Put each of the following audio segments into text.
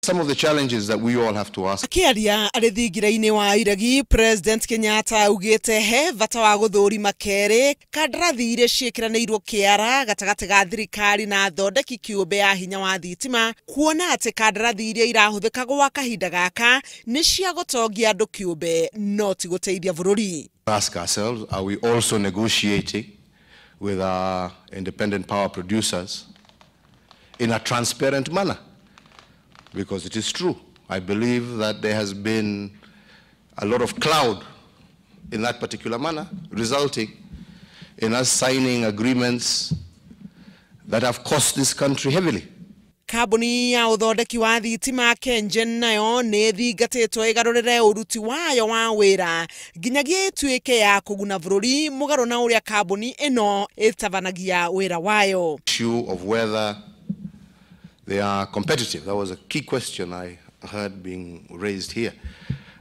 Some of the challenges that we all have to ask. Akĩaria arĩ thingira-inĩ wa iregi, President Kenyatta augĩte he bata wa gũthũrima kerĩ kandarathi iria ciĩkĩranĩirwo kĩara gatagatĩ ga thirikari na athondeki kĩũmbe ya hinya wa thitima, kuona atĩ kandarathi iria irahũthĩka gwa kahinda gaka nĩ cia gũtongia andũ kĩũmbe no ti gũteithia bũrũri. Ask ourselves, are we also negotiating with our independent power producers in a transparent manner? Because it is true. I believe that there has been a lot of cloud in that particular manner, resulting in us signing agreements that have cost this country heavily. Kambuni ya ũthondeki wa thitima KenGen nayo nĩ ĩthingatĩtwo ĩgarũrĩre ũruti wayo wa wĩra nginyagia ĩtuĩke ya kũguna bũrũri mũgarũ na ũrĩa kambuni ĩno ĩtabanagia wĩra wayo. Issue of whether they are competitive. That was a key question I heard being raised here.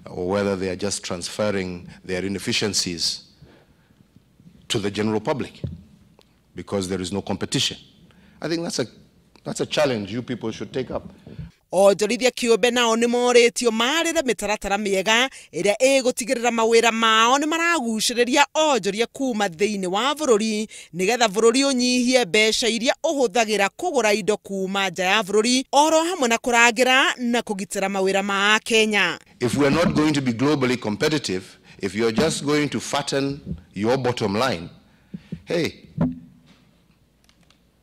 Or whether they are just transferring their inefficiencies to the general public because there is no competition. I think that's a challenge you people should take up. Onjorithia kĩũmbe nao nĩ morĩtio marĩre mĩtaratara mĩega ĩrĩa ĩgũtigĩrĩra mawĩra mao nĩ maragucĩrĩria onjoria kuma thĩinĩ wa bũrũri nĩgetha bũrũri ũnyihie mbeca iria ũhũthagĩra kũgũra indo kuma nja ya bũrũri oro hamwe na kũrangĩra na kũgitĩra mawĩra ma Kenya. If we are not going to be globally competitive, if you're just going to fatten your bottom line, hey,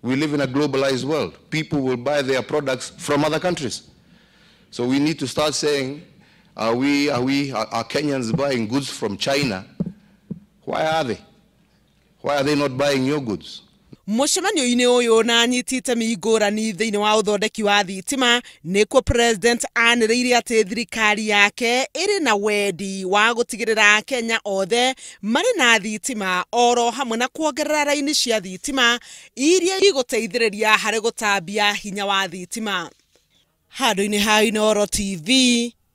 we live in a globalized world. People will buy their products from other countries. So we need to start saying, are Kenyans buying goods from China? Why are they? Why are they not buying your goods? Mũcemanio-inĩ ũyũ na anyiti itemi ngũrani thĩinĩ wa ũthondeki wa thitima nĩkuo President anĩrĩire atĩ thirikari yake ĩrĩ na wendi wa gũtigĩrĩra Kenya othe marĩ na thitima oro hamwe na kuongerera raini cia thitima iria igũteithĩrĩria harĩ gũtambia hinya wa thitima. Handũ-inĩ ha Inooro TV,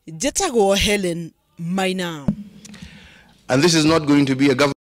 njĩtagwo Helen Maina. And this is not going to be a government